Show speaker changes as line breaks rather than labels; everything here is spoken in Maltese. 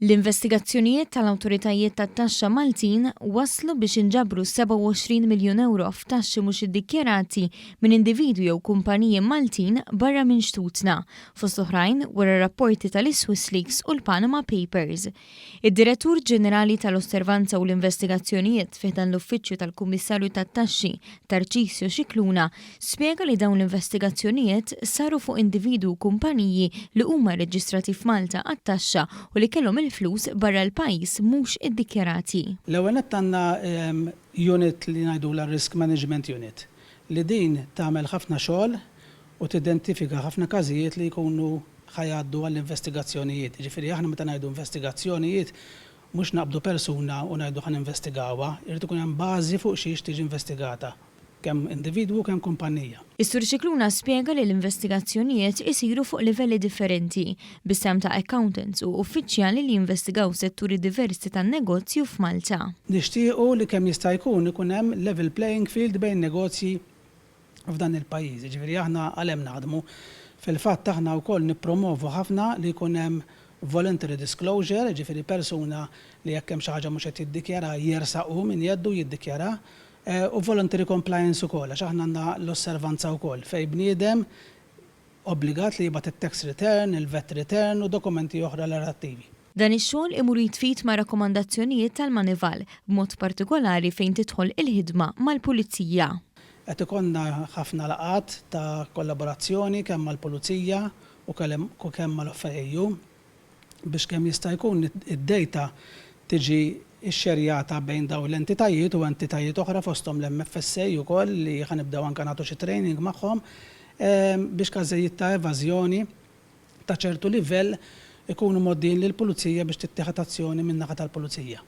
L-investigazzjonijiet tal-awtoritajiet tat-taxxa Maltin wasslu biex inġabru 27 miljun ewro f'taxxi mhux iddikjarati minn individwi jew kumpaniji Maltin barra minn xtutna, fost oħrajn wara rapporti tal-Swiss Leaks u l-Panama Papers. Id-Direttur Ġenerali tal-Osservanza u l-Investigazzjonijiet fi ħdan l-Uffiċċju tal-Kummissarju tat-Taxxi, Tarcisio Scicluna, spjega li dawn l-investigazzjonijiet saru fuq individwi u kumpaniji li huma rreġistrati f'Malta għat-taxxa u li kellhom il-flus barra l-pajjiż mhux iddikjarati.
L-ewwel nett għandna unit li ngħidulha Risk Management Unit li din tagħmel ħafna xogħol u tidentifika ħafna każijiet li jkunu ħa jgħaddu għall-investigazzjonijiet. Jiġifieri aħna meta ngħidu investigazzjonijiet mhux naqbdu persuna u ngħidu ħa ninvestigawha, irid ikun hemm bażi fuq xiex tiġi investigata, kemm individwu kemm kumpannija.
Is-Sur Scicluna spjega li l-investigazzjonijiet isiru fuq livelli differenti, bis-sehem ta' accountants u uffiċjali li jinvestigaw setturi diversi tan-negozju f'Malta.
Nixtiequ li kemm jista' jkun ikun hemm level playing field bejn negozji f'dan il-pajjiż. Jiġifieri aħna għal hemm naħdmu. Fil-fatt aħna wkoll nippromovu ħafna li jkun hemm voluntary disclosure, jiġifieri persuna li jekk hemm xi ħaġa mhux qed jiddikjara jersaq hu minn jeddu jiddikjara, u voluntary compliance ukoll għax aħna għandna l-osservanza wkoll fejn bniedem obbligat li jibgħat it-tax return, il-VAT return u dokumenti oħra relattivi.
Dan ix-xogħol imur jitfit ma' rakkomandazzjonijiet tal-Manival, b'mod partikolari fejn tidħol il-ħidma mal-Pulizija.
Qed ikollna ħafna laqgħat ta' kollaborazzjoni kemm mal-Pulizija u kemm mal-FIAU biex kemm jista' jkun id-data tiġi xxerjata bejn dawn l-entitajiet u entitajiet oħra fosthom l-MFSA ukoll li ħa nibdew anke nagħtu xi training magħhom biex każijiet ta' evażjoni ta' ċertu livell ikunu mgħoddijin lill-Pulizija biex tittieħed azzjoni min-naħa tal-Pulizija.